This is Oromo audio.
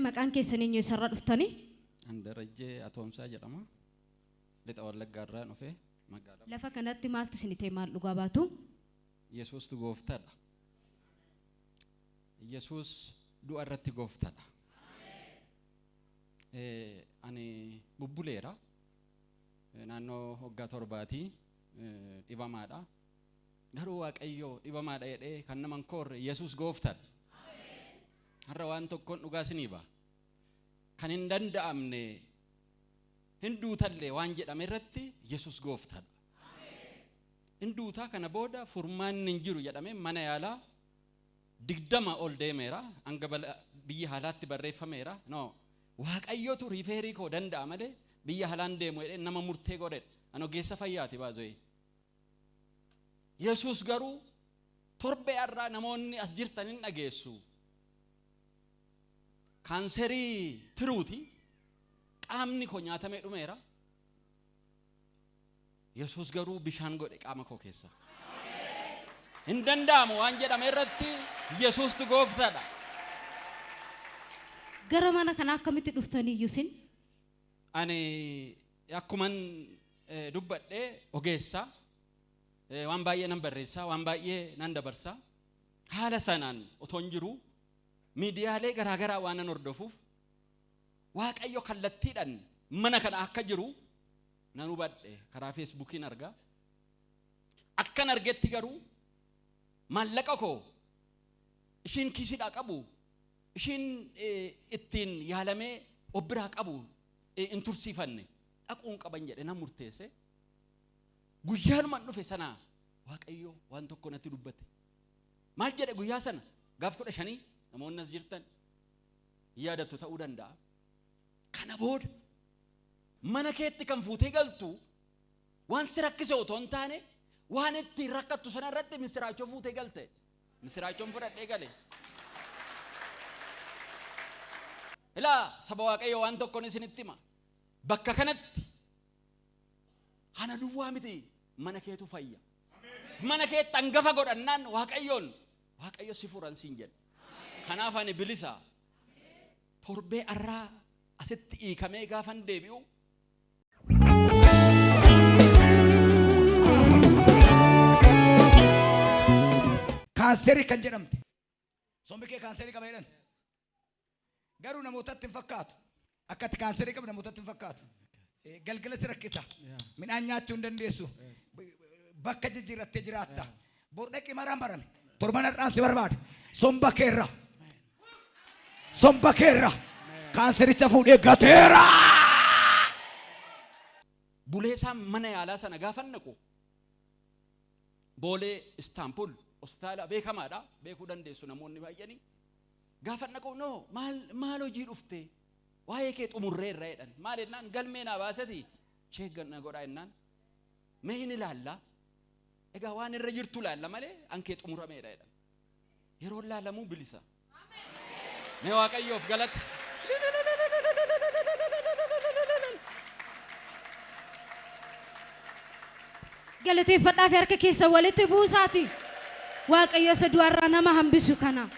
maqaan keessan eenyu eessarraa dhuftanii? An Darajjee Atoomsaa jedhama. Lixa Wallaggaa irraa dhufe magaalaa. Lafa kanatti maaltu isin ta'e maal dhugaa baatu? Yesuustu gooftaadha. Yesuus du'a irratti gooftaadha. Ani bubbuleera. Naannoo waggaa torbaatii dhibamaadha. Garuu Waaqayyo dhibamaadha jedhee kan nama hin koorre Yesuus gooftaadha. Har'a waan tokkoon dhugaa isinii ba'a. Kan hin danda'amne hin duutallee waan jedhame irratti Yesuus gooftaadha. Hin duutaa kana booda furmaanni hin jiru jedhamee mana yaalaa 20 ol deemeera. Hanga biyya haalaatti barreeffameera. No. Waaqayyotu riifeerii koo danda'a malee biyya halaan deemu jedhee nama murtee godhedha. Ani ogeessa fayyaati baazo'ee. Yesuus garuu torbee har'aa namoonni as jirtan hin dhageessu. Kaanserii tiruuti. Qaamni koo nyaatamee dhumeera. Yesuus garuu bishaan godhe qaama koo keessa. Hin danda'amu waan jedhame irratti Yesuustu gooftaadha. Gara mana kanaa akkamitti dhuftaniyyuu isin? Ani akkuman dubbadhe ogeessa. Waan baay'ee nan barreessa, waan baay'ee nan dabarsa. Haala sanaan otoon jiruu miidiyaalee garaa garaa waanan hordofuuf Waaqayyo kallattiidhaan mana kana akka jiru nan hubadhe karaa feesbuukiin arga. Akkan argetti garuu maallaqa koo ishiin kiisiidhaa qabu ishiin ittiin yaalamee of biraa qabu hin tursiifanne dhaquun qaban jedhe nan murteesse. Guyyaanuman dhufe sana Waaqayyo waan tokko natti dubbate. Maal jedhe guyyaa sana gaaf 15 namoonni as jirtan yaadattu ta'uu danda'a. Kana booda mana keetti kan fuutee galtu waan si rakkise otoo hin taane waan ittiin rakkattu sana irratti misiraachoo fuutee galte. Misiraachoon fudhadhee gale. Ilaa saba Waaqayyoo waan tokkoon isinitti hima. Bakka kanatti ana duwwaa miti mana keetu fayya. Mana keetti hangafa godhannaan Waaqayyoon Waaqayyo si furan siin jedha. Kanaaf ani bilisa. Torbee arraa asitti hiikamee gaafan deebi'u Kaanserii kan jedhamte. Sombi kee kaanserii qaba jedhan. Garuu namootatti hin fakkaatu. Akka ati kaanserii qabdu namootatti hin fakkaatu. Galgala si rakkisa. Midhaan nyaachuu hin dandeessu. Bakka jijjiirrattee jiraatta. Bor dhaqi maraa marame. Torban har'aan si barbaada. Somba keerra. Somba keerra. Kaansericha fuudhee gateera. Buleesaan mana yaalaa sana gaafan dhaqu Boolee Istaanbul hospitaala beekamaadha beekuu dandeessu namoonni baay'anii. Gaafan dhaqu no maal maal hojii dhufte waa'ee kee xumurreerra jedhan. Maal jennaan galmee naa baasati cheek na godhaa jennaan mee hin ilaalla egaa waan irra jirtu ilaalla malee an kee xumurameera jedhan. Yeroon laalamuu bilisa. Mee Waaqayyoof galata. Galateeffadhaa fi harka keessan walitti buusaati. Waaqayyo isa du'arraa nama hambisu kana.